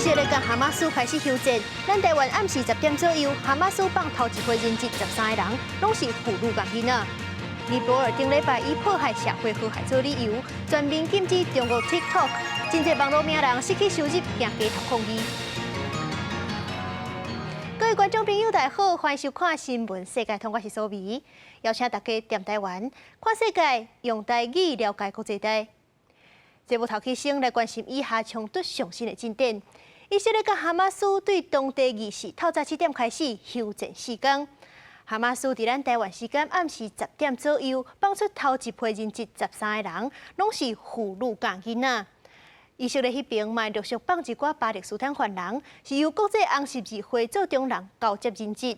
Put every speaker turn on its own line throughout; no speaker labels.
色列佮哈馬斯開始休戰，咱台灣暗時10點左右，哈馬斯放頭一批人質13個人，攏是婦女佮囡仔。尼泊爾頂禮拜以破壞社會和諧做理由，全面禁止中國 TikTok，真濟網路名人失去收入，行街頭抗議。各位觀眾朋友，大家好，歡迎收看《新聞世界通》，我是蘇美，邀請大家踮台灣看世界，用台語了解國際大。節目頭起先來關心以哈衝突上新的進展。以色列佮哈馬斯對當地24透早7點開始休戰4工。哈馬斯佇咱台灣時間暗時10點左右放出頭一批人質13個人，攏是婦女佮囡仔。以色列彼邊嘛陸續放一寡巴勒斯坦犯人，是由國際紅十字會做中人交接人質。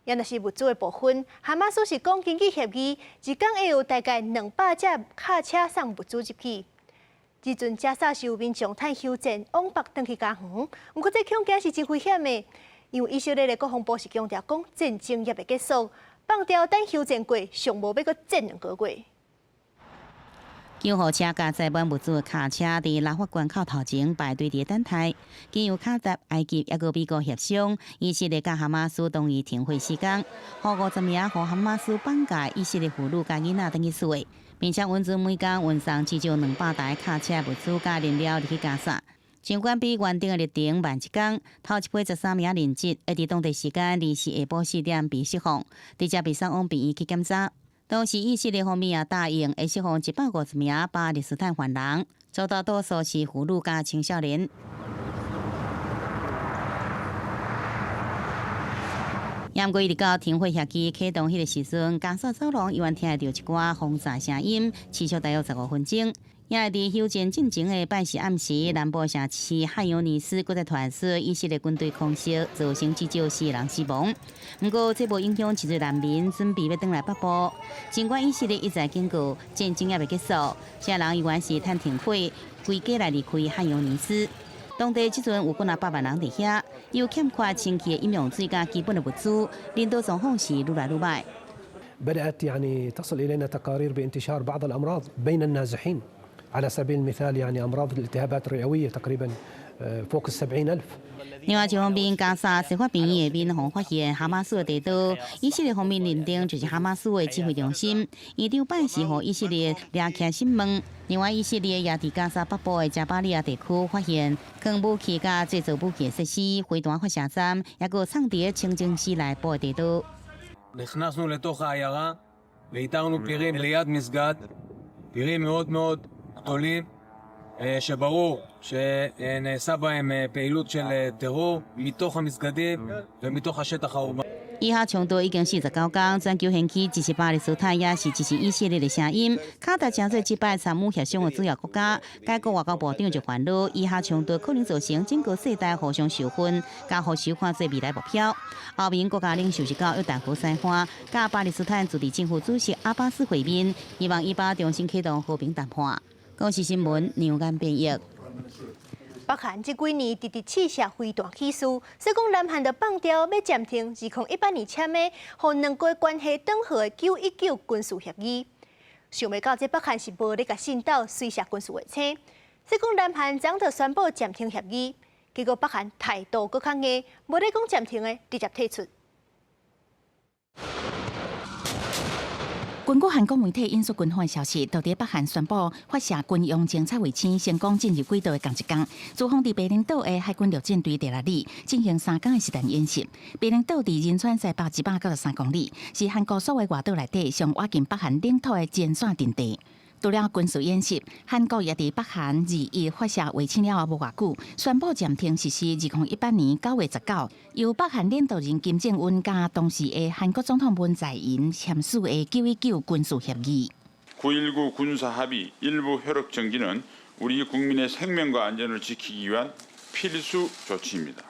也若是物資的部分，哈馬斯是講根據協議，一工會有大概200架卡車送物資入去。這陣加沙是有民眾趁休戰往北轉去加園，毋過這恐驚是真危險的，因為以色列的國防部是強調講戰爭猶未結束，放掉等休戰過，上無欲閣戰2個月。
救護車佮載滿物資的卡車佇拉法關口頭前排隊佇等待，經由卡達、埃及抑閣美國協商，以色列佮哈馬斯同意停火4工，予50名予哈馬斯綁架以色列婦女佮囡仔轉去厝的，並且允准每工運送至少200台卡車物資佮燃料入去加沙。儘管比原定的日程慢一工，頭一批13名人質會佇當地時間24下晡4點被釋放，直接被送往病院去檢查。同時，以色列方面也答應會釋放150名巴勒斯坦犯人，絕大多數是婦女佮青少年。毋過一直到停火協議啟動彼个時陣，加沙走廊依然聽著一寡轟炸聲音，持續大約15分鐘。也會佇休戰進前的拜四暗時，南部城市漢尤尼斯閣再傳出以色列軍隊空襲，造成至少四人死亡。毋過這無影響真濟難民準備欲轉來北部。儘管以色列一再警告戰爭猶未結束，這人依然是趁停火，規家來離開漢尤尼斯。當地這陣有幾若百萬人佇遐，又欠缺清氣的飲用水佮基本的物資，人道狀況是愈來愈䆀。
بدأت يعني تصل إلينا تقارير بانتشار بعض الأمراض بين النازحين على سبيل المثال يعني أمراض الالتهابات الرئوية تقريبا فوق 70,000。
另外一方面，加沙西法病院內面予發現哈馬斯的地道，以色列方面認定就是哈馬斯的指揮中心。院長拜四予以色列掠起審問。另外，以色列也佇加沙北部的加巴利亞地區發現藏武器佮製造武器的設施、飛彈發射站，抑閣藏佇清真寺內部的地道。
נכנסנו לתוך העיירה ואיתרנו פירים ליד מסגד, פירים מאוד מאוד גדולים, שברור שנעשה בהם פעילות של טרור מתוך המסגדים ומתוך השטח האורבני.
以哈衝突已經49工，全球掀起支持巴勒斯坦也是支持以色列的聲音。卡達成做這擺參與協商的主要國家，該國外交部長就煩惱，以哈衝突可能造成整個世代互相仇恨，佮予小看做未來目標。歐盟國家領袖是到約旦河西岸，佮巴勒斯坦自治政府主席阿巴斯會面，希望以巴重新啟動和平談判。公視新聞梁安編譯。
北韓這幾年直直試射飛彈起事，所以講南韓就放調欲暫停2018年簽的予兩國關係轉好的919軍事協議。想袂到這北韓是無咧共信鬥隨射軍事衛星，所以講南韓昨就宣布暫停協議，結果北韓態度閣較硬，無咧講暫停的，直接退出。
根據韓國媒體引述軍方消息，就佇北韓宣布發射軍用偵察衛星成功進入軌道的仝一工，駐防佇白翎島的海軍陸戰隊第六旅進行3工的實彈演習。白翎島佇仁川西北193公里，是韓國所有外島內底上倚近北韓領土的前線陣地。除了軍事演習，韓國也佇北韓21發射衛星了後無偌久，宣布暫停實施2018年9月19由北韓領導人金正恩佮當時的韓國總統文在寅簽署的919軍事協議。
9.19 군사합의 일부 효력 정지는 우리 국민의 생명과 안전을 지키기 위한 필수 조치입니다.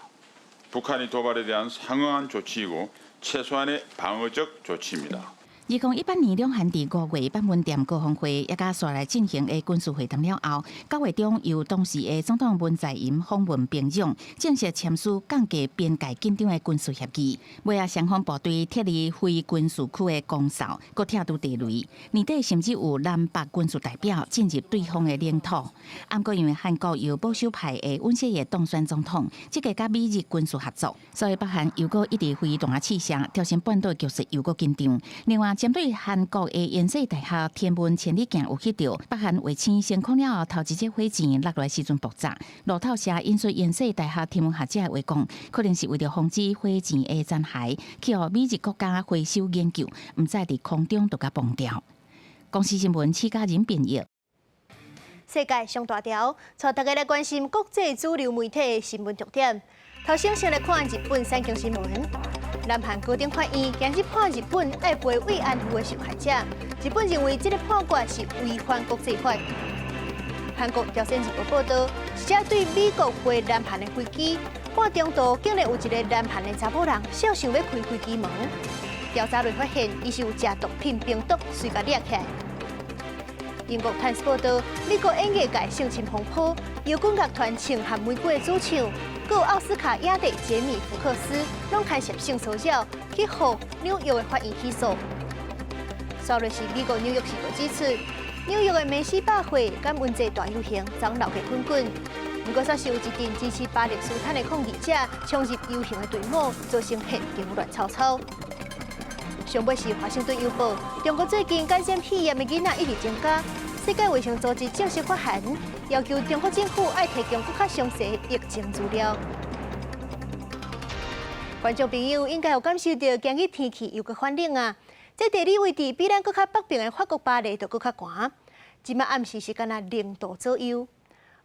북한의 도발에 대한 상응한 조치이고 최소한의 방어적 조치입니다.
2018年兩韓佇5月板門店高峰會，也佮紲來進行的軍事會談了後，9月中由當時的總統文在寅訪問平壤，正式簽署降低邊界緊張的軍事協議。尾仔雙方部隊撤離非軍事區的崗哨，閣拆除地雷。年底甚至有南北軍事代表進入對方的領土。毋過因為韓國由保守派的尹錫悅當選總統，積極佮美日軍事合作，所以北韓又閣一直飛彈試射，朝鮮半島局勢又閣緊張。另外，針對韓國的延世大學天文千里鏡有翕著北韓衛星升空了後，頭一隻火箭落來時陣爆炸。路透社引述延世大學天文學者的話講，可能是為著防止火箭的殘骸去予美日國家回收研究，毋知佇空中就共崩掉。公視新聞，施嘉仁編譯。
世界上大條，帶大家來關心國際主流媒體的新聞重點。頭先先來看日本產經新聞。南韓高等法院今日判日本愛賠慰安婦的受害者，日本認為這個判決是違反國際法。韓國朝鮮日報報導，一架對美國飛南韓的飛機，半中途竟然有一个南韓的查某人，肖想欲開飛機門。調查內發現，伊是有食毒品冰毒，隨共掠起來。英國《泰晤士報》報導，美國演藝界性侵風波，搖滾樂團青和玫瑰的主唱，閣有奧斯卡影帝傑米·福克斯，攏牽涉性騷擾，去予紐約的法院起訴。煞落是美國紐約時報指出，紐約的梅西百貨佮溫濟大遊行，昨鬧熱滾滾。毋過，煞是有一陣支持巴勒斯坦的抗議者衝入遊行的隊伍，造成現場亂糟糟。上尾是華盛頓郵報，中國最近感染肺炎的囡仔一直增加，世界衛生組織正式發函，要求中國政府愛提供閣較詳細疫情資料。觀眾朋友應該有感受著，今日天氣又閣反冷啊！這地理位置比咱閣較北爿的法國巴黎就閣較寒，這擺暗時是干焦0度左右。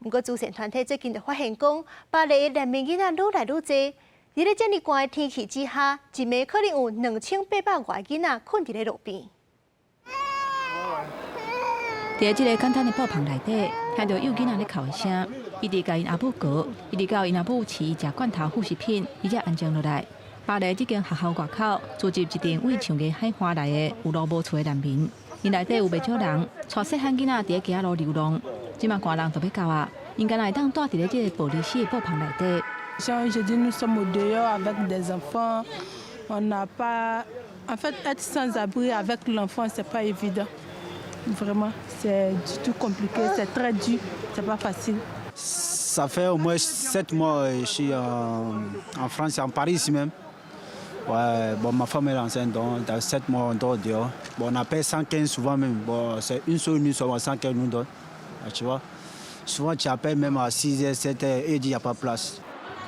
毋過慈善團體最近就發現講，巴黎的難民囡仔愈來愈濟。佇咧遮爾寒的天氣之下，一暝可能有2800外囡仔睏佇咧路邊。
佇這个簡單的布棚內底，聽著幼囡仔咧哭的聲，一直共𪜶阿母譙，一直到𪜶阿母飼伊食罐頭副食品，伊才安靜落來。巴黎這間學校外口，聚集一陣對長崖海岸來的有路無厝的難民，𪜶內底有袂少人，帶細漢囡仔佇咧街仔路流浪。這馬寒人就欲到啊，𪜶敢若會當蹛佇咧這个玻璃絲的布棚內底。
J'ai dit nous sommes au dehors avec des enfants, on n'a pas, en fait, être sans abri avec l'enfant, c'est pas évident. Vraiment, c'est du tout compliqué, c'est très dur, c'est pas facile.
Ça fait au moins 7 mois je suis en France, en Paris ici même. Ouais, bon, ma femme est enceinte, donc dans 7 mois on dort dehors. Bon, on appelle 115 souvent même. Bon, c'est une seule nuit seulement 115 nous donne. Tu vois. Souvent tu appelles même à 6h, 7h et il dit il n'y a pas place.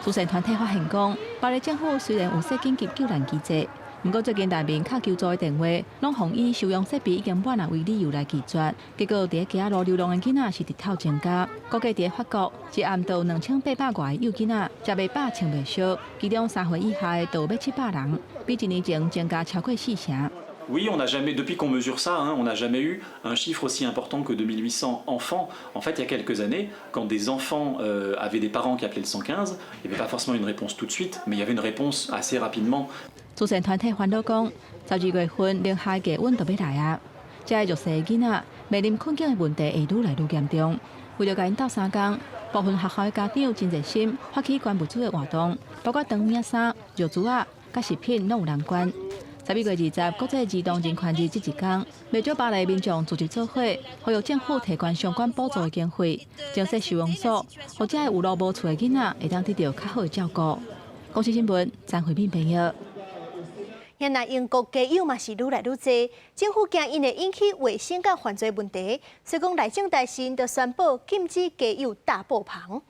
慈善團體發現講，巴黎政府雖然有設緊急救難機制，毋過最近難民敲求助的電話，攏予以收容設備已經滿啊為理由來拒絕。結果，佇咧街仔路流浪的囡仔是日頭增加。估計佇咧法國，一暗就有2800外个幼囡仔食袂飽、穿袂燒，其中3歲以下的就有欲700人，比一年前增加超過四成。
Oui, on n'a jamais, depuis qu'on mesure ça, hein, on n'a jamais eu un chiffre aussi important que 2800 enfants. En fait, il y a quelques années, quand des enfants avaient des parents qui appelaient le 115, il n'y avait pas forcément une réponse tout de suite, mais il y avait une réponse assez rapidement.
慈善團體煩惱講，12月份零下的低溫就欲來啊，這个弱勢的囡仔面臨困境的問題會愈來愈嚴重。為著共𪜶鬥相共，部分學校的家長真熱心，發起捐物資的活動，包括長物仔衫、尿苴仔、佮食品，攏有人捐。11月20國際兒童人權日這一天，袂少巴黎民眾組織做伙，呼籲政府提懸相關補助的經費，增設收容所，予這个有路無厝的囡仔會當得著較好的照顧。公視新聞，張惠敏編譯。
現在英國街友嘛是愈來愈濟，政府驚𪜶會引起衛生佮犯罪問題，所以講內政大臣就宣布禁止街友搭布棚。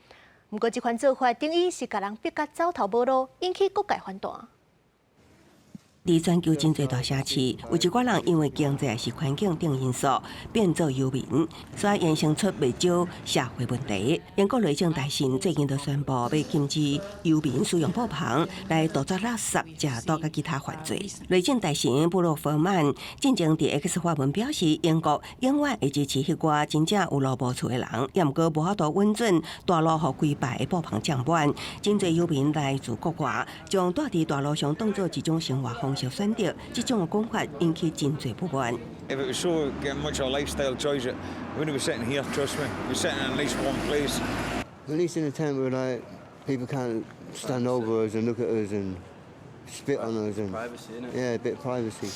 毋過這款做法等於是共人逼甲走投無路，引起各界反彈。
佇全球真濟大城市，有一寡人因為經濟抑是環境等因素變做遊民，所以衍生出袂少社會問題。英國內政大臣最近就宣布，欲禁止遊民使用布棚來杜絕垃圾、食毒佮其他犯罪。內政大臣布洛弗曼進前佇 X 發文表示，英國永遠會支持彼寡真正有路無厝的人，也毋過無法度允准大路予規排的布棚佔滿。真濟遊民來自國外，將蹛佇大路上當做一種生活方式。式選擇，這種講法引起真濟不滿。
If it was so getting much of a lifestyle choice, we wouldn't be sitting here, trust me. We'd be sitting in at least one place.
At least in a tent where like people can't stand over us and look at us and spit on us and
privacy, innit?
Yeah, a bit of privacy.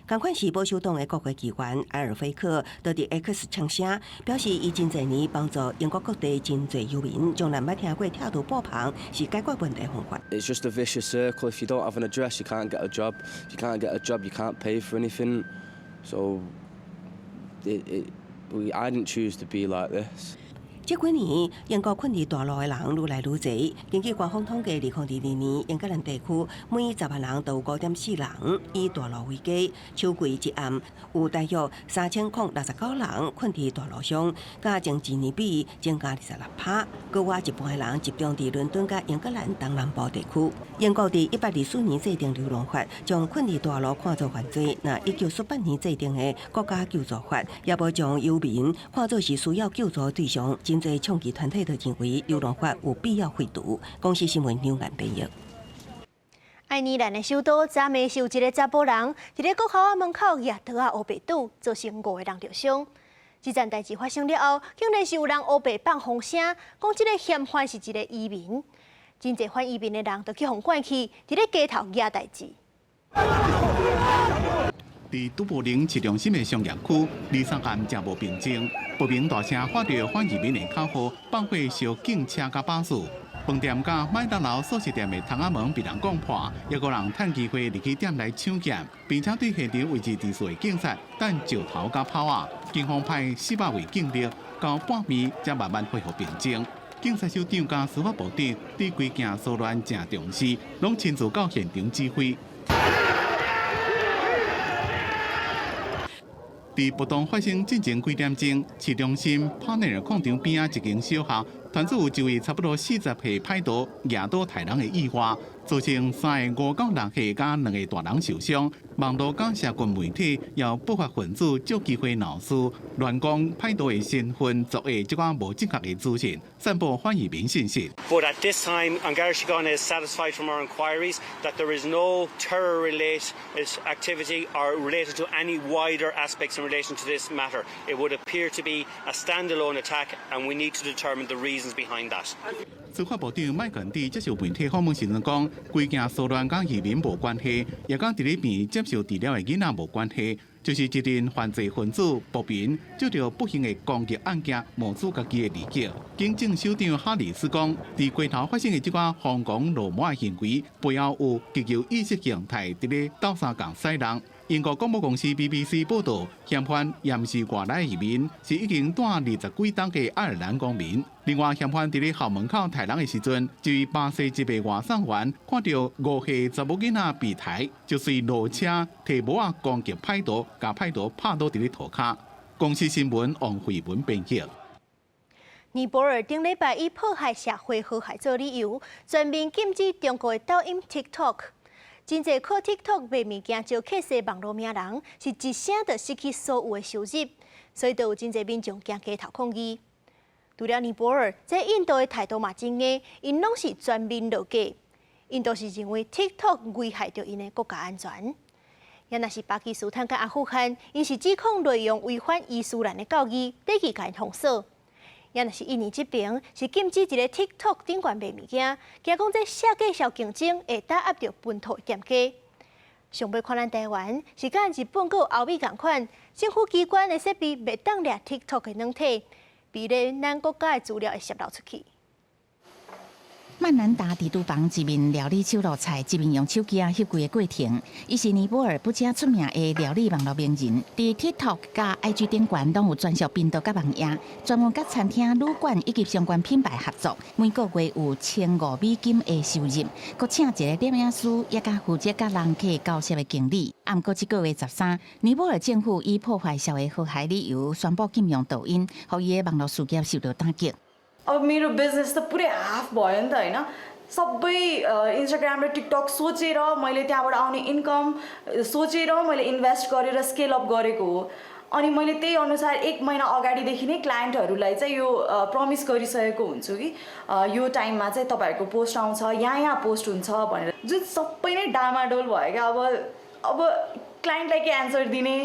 仝款是保守黨的國會議員埃爾菲克，就佇 X 嗆聲，表示伊真濟年幫助英國各地真濟遊民，從來毋捌聽過拆除布棚是解決問題方法。
It's just a vicious circle. If you don't have an address, you can't get a job. If you can't get a job, you can't pay for anything. So, I didn't choose to be like this.
這幾年，英國困佇大路的人愈來愈濟。根據官方統計，2022年英格蘭地區每10萬人就有5.4人以大路為家。秋季一暗有大約3069人困佇大路上，佮前一年比增加26%。閣外一半的人集中佇倫敦佮英格蘭東南部地區。英國佇124年制定流浪法，將困佇大路看作犯罪。那1948年制定的國家救助法，也無將遊民看作是需要救助對象。真濟倡議團體都認為流浪法有必要廢除。公視新聞劉岩編譯。
愛爾蘭的首都昨暝是有一个查埔人，佇咧國校仔門口舉刀仔烏白拄，造成五个人著傷。這件代誌發生了後，竟然是有人烏白放風聲，講這个嫌犯是一个移民。真濟反移民的人就去予趕去，佇咧街頭惹代誌。
佇都柏林市中心的商業區，二三暗誠無平靜，不明大聲喊著反移民的口號，放火燒警車佮巴士。飯店佮麥當勞速食店的窗仔門被人摃破，抑閣有人趁機會入去店內搶劫，並且對現場維持秩序的警察擲石頭佮炮仔。警方派400位警力，到半暝才慢慢恢復平靜。警察首長佮司法部長對規件騷亂誠重視，攏親自到現場指揮。佇暴動發生進前幾點鐘，市中心帕內爾廣場邊仔一間小學，傳出有一位差不多40歲歹徒舉刀刣人的意外，造成三个5到6歲佮兩个大人受傷。網路佮社群媒體也不法分子藉機會鬧事，亂講歹徒的身份、作的這寡無正確的資訊，散布反移民信息。
But at this time, An Garda Síochána is satisfied from our inquiries that there is no terror-related activity or related to any wider aspects in relation to this matter. It would appear to be a standalone attack, and we need to determine the reasons behind that.
司法部長麥肯蒂接受媒體訪問時陣講，規件騷亂佮移民無關係，也佮佇咧病院接受治療的囡仔無關係，就是一陣犯罪分子暴民藉著不幸的攻擊案件，謀取家己的利益。警政首長哈里斯講，佇街頭發生的這寡瘋狂魯莽的行為，背後有極右意識形態佇咧鬥相共使人。英國廣播公司 BBC 報導，嫌犯也毋是外來移民，是已經住20幾冬的愛爾蘭公民。另外，嫌犯佇咧校門口刣人的時陣，一位巴西籍的外送員看著五歲查某囡仔被刣，就隨落車提帽仔攻擊歹徒，共歹徒拍倒佇咧塗跤。公視新聞王慧文編譯。
尼泊爾頂禮拜以破壞社會和諧做理由，全面禁止中國的抖音 TikTok。真濟靠 TikTok 賣物件招客勢網路名人，是一聲就失去所有的收入，所以就有真濟民眾行街頭抗議。除了尼泊爾，這印度的態度嘛真硬，𪜶攏是全面落架。印度是認為 TikTok 危害著𪜶的國家安全。也若是巴基斯坦佮阿富汗，𪜶是指控內容違反伊斯蘭的教義，短期共𪜶封鎖。也若是印尼這邊是禁止一个 TikTok 頂懸賣物件，驚講這下價銷競爭會打壓著本土店家。上尾看咱台灣是佮日本閣有歐美仝款，政府機關的設備袂當掠 TikTok 的軟體，避免咱國家的資料會洩露出去。
曼蘭達佇廚房一面料理手路菜，一面用手機仔翕規个過程。伊是尼泊爾不正出名的料理網路名人，佇 TikTok 佮 IG 頂懸攏有專屬頻道佮網頁，專門佮餐廳、旅館以及相關品牌合作，每個月有1500美金的收入。閣請一个攝影師，也佮負責佮人客交涉的經理。毋過這個月13，尼泊爾政府以破壞社會和諧理由，宣布禁用抖音，予伊的網路事業受到打擊。
अब मेरो बिजनेस त पुरै हाफ भयो नि त होइन। सबै इन्स्टाग्राम र टिकटक सोचेर, मैले त्यहाँबाट आउने इन्कम सोचेर मैले इन्भेस्ट गरेर स्केल अप गरेको हो। अनि मैले त्यही अनुसार एक महिना अगाडिदेखि नै क्लाइन्टहरूलाई चाहिँ यो प्रमिस गरिसकेको हुन्छु कि यो टाइममा चाहिँ तपाईँहरूको पोस्ट आउँछ, यहाँ यहाँ पोस्ट हुन्छ भनेर, जुन सबै नै डामाडोल भयो क्या अब। अब क्लाइन्टलाई के एन्सर दिने?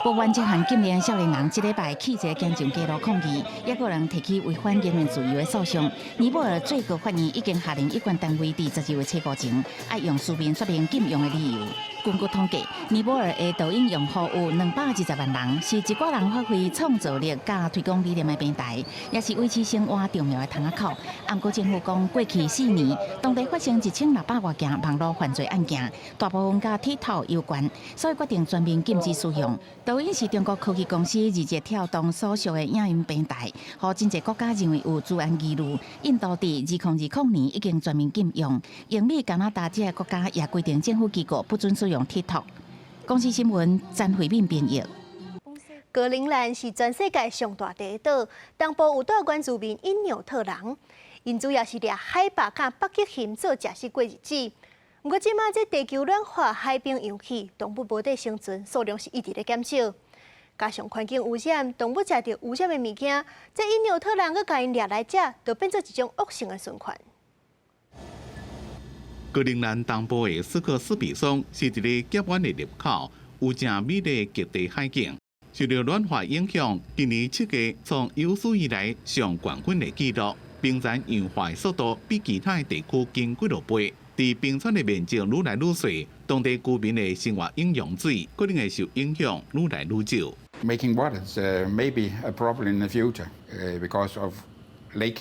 不滿這項禁令的少年人，這禮拜去一个行上街路抗議，抑閣有人提起違反言論自由的訴訟。尼泊爾最高法院已經下令有關單位佇12月初五前，愛用書面說明禁用的理由。根據統計，尼泊爾的抖音用戶有220萬人，是一寡人發揮創造力佮推廣理念的平台，也是維持生活重要的窗仔口。毋過政府講，過去4年，當地發生1600外件網路犯罪案件，大部分佮 TikTok 有關，所以決定全面禁止使用。抖音是中國科技公司字節跳動所屬的影音平台，予真濟國家認為有資安疑慮。印度佇2020年已經全面禁用，英美、加拿大這个國家也規定政府機構不准使用 TikTok。公視新聞詹慧敏編譯。
格陵蘭是全世界上大的島，東部有住原住民因紐特人，𪜶主要是掠海豹佮北極熊做食食過日子。毋過這馬這地球暖化、海冰融去，動物無地生存，數量是一直咧減少。加上環境污染，動物食著污染的物件，這因紐特人閣共𪜶掠來食，就變做一種惡性的循環。
格陵蘭東部的斯克斯比松是一个峽灣的入口，有誠美麗極地海景。受著暖化影響，今年7月創有史以來上懸溫的紀錄，冰層融化的速度比其他的地區緊幾落倍。佇冰川的面積愈來愈細，當地居民的生活飲用水可能會受影響，愈來愈少。
Making water is maybe a problem in the future because of lake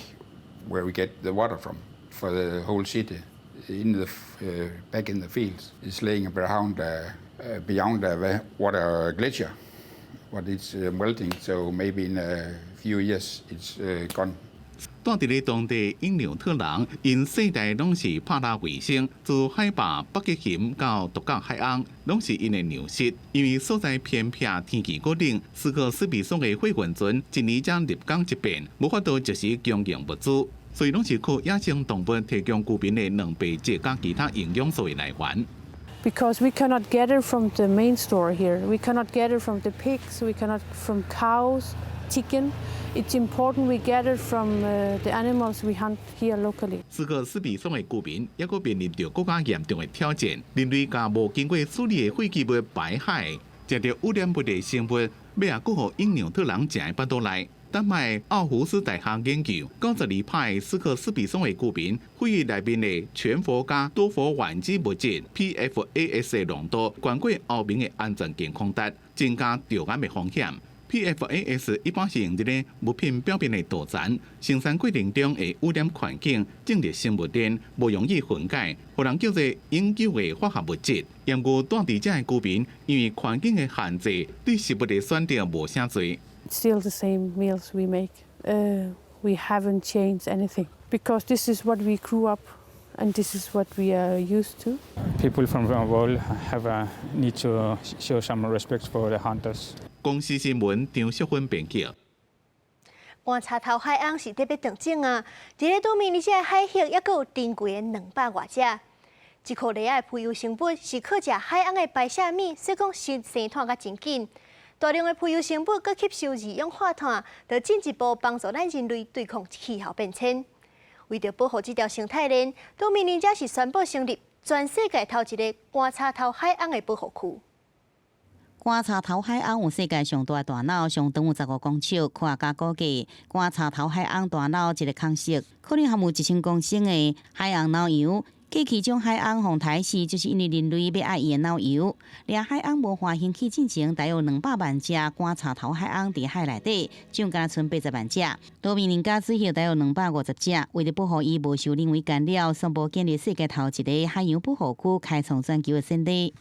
where we get the water from for the whole city in the back in the fields is laying around beyond the water glacier, but it's melting, so maybe in a few years it's gone.
住佇咧當地因紐特人，𪜶世代攏是拍獵為生，自海豹、北極熊到獨角海鰪，攏是𪜶的糧食。因為所在偏僻，天氣閣冷，斯克斯比松的貨運船一年才入港一遍，無法度及時供應物資，所以攏是靠野生動物提供居民的蛋白質佮其他營養素的來源。
Because we cannot get it from the main store here. We cannot get it from the pigs, we cannot from cows, chicken. It's important we get it from the animals we hunt here locally.
斯克斯比松的居民抑閣面臨著閣較嚴重的挑戰，人類共無經過處理的廢棄物排海，食著污染物的生物，尾仔閣予因紐特人食佇腹肚內。丹麥奧胡斯大學研究，92%斯克斯比松的居民，血液內面的全氟佮多氟烷基物質 PFAS 的濃度，懸過歐盟的安全健康值，增加著癌的風險。PFAS 一般是用佇咧物品表面的塗層，生產過程中會污染環境，進入生物鏈，無容易分解，予人叫做永久的化學物質。毋過住佇遮的居民，因為環境的限制，對食物的選擇無啥濟。
Still the same meals we make. We haven't changed anything because this is what we grew up and this is what we are used to.
People from the world have a need to show some respect for the hunters.
公視新聞張淑芬編輯。
觀察頭海魟是特別長種啊！佇咧多米尼這个海域，抑閣有珍貴的200外隻。這箍螺仔的浮游生物是靠食海魟的排泄物，所以講生生湠較真緊。大量的浮游生物閣吸收二氧化碳，就進一步幫助咱人類對抗氣候變遷。為著保護這條生態鏈，多米尼才是宣布成立全世界頭一个觀察頭海魟的保護區。
觀察頭海魟有世界上大的大腦，上長有15公尺。科學家估計，觀察頭海魟大腦一个空隙，可能含有1000公升的海魟腦油。過去將海魟予刣死，就是因為人類欲愛伊的腦油。掠海魟無法興起進前，大約200萬隻觀察頭海魟佇海內底，總共賰80萬隻。多米尼加水域大約250隻。為著保護伊無受人為干擾，宣布建立世界頭一个海洋保護區，開創全球的先例。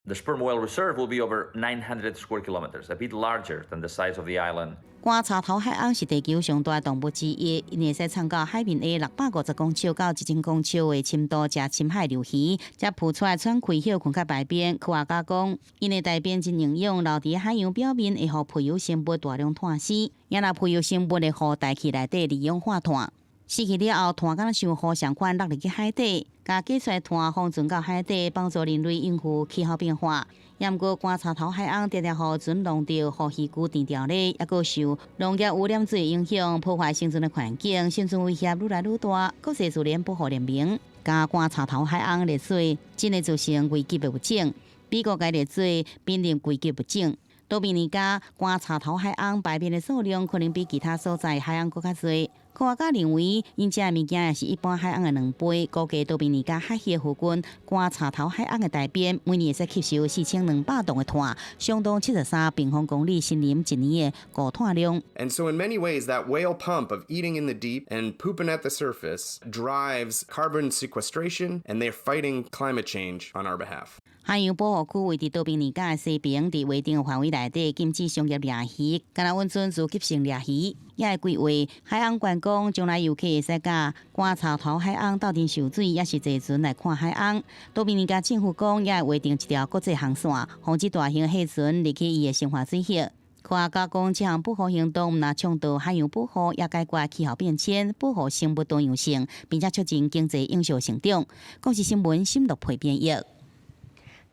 The sperm whale reserve will be over 900 square kilometers, a bit larger than the size of the island.
觀察頭海魟是地球上大動物之一，𪜶會使藏到海面下650公尺到1000公尺的深度，食深海鱸魚，才浮出來喘氣歇睏較排便。科學家講，𪜶的大便真營養，留佇海洋表面會予浮游生物大量湠死，也若浮游生物會予大氣內底二氧化碳。死去了後，碳敢若像雨相款落入去海底，共加出來碳封存到海底，幫助人類應付氣候變化。也毋過，乾草頭海翁定定予船弄著，予魚龜挃著咧，抑閣受農業污染水影響，破壞生存的環境，生存威脅愈來愈大。國際自然保護聯盟共乾草頭海翁列做真會造成危急的物種。美國共列做瀕臨危急物種。多米尼加乾草頭海翁排便的數量可能比其他所在海翁閣較濟。科學家認為，𪜶食的物件也是一般海翁的2倍。估計多米尼加海域附近乾草頭海翁的大便，每年會使吸收4200噸的碳，相當73平方公里森林一年的固碳量。
And so, in many ways, that whale pump of eating in the deep and pooping at the surface drives carbon sequestration, and they're fighting climate change on our behalf.
海洋保護區位佇多米尼加的西邊，佇劃定範圍內底禁止商業掠魚，敢若允准自給性掠魚，也會規劃海翁觀光，將來遊客會使佮乾草頭海翁鬥陣泅水，抑是坐船來看海翁。多米尼加政府講，也會劃定一條國際航線，防止大型貨船入去伊的生活水域。科學家講，這項保護行動毋但倡導海洋保護，也解決氣候變遷、保護生物多樣性，並且促進經濟永續成長。公視新聞沈樂培編譯。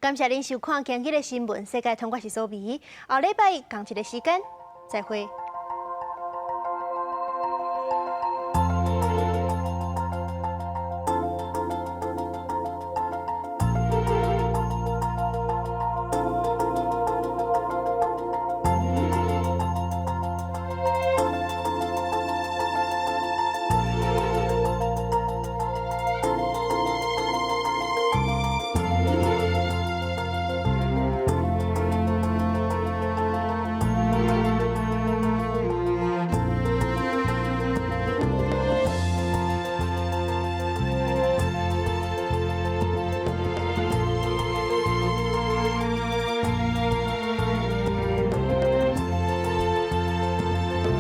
感謝恁收看今日的新聞世界通，我是蘇美。後禮拜仝一个時間，再會。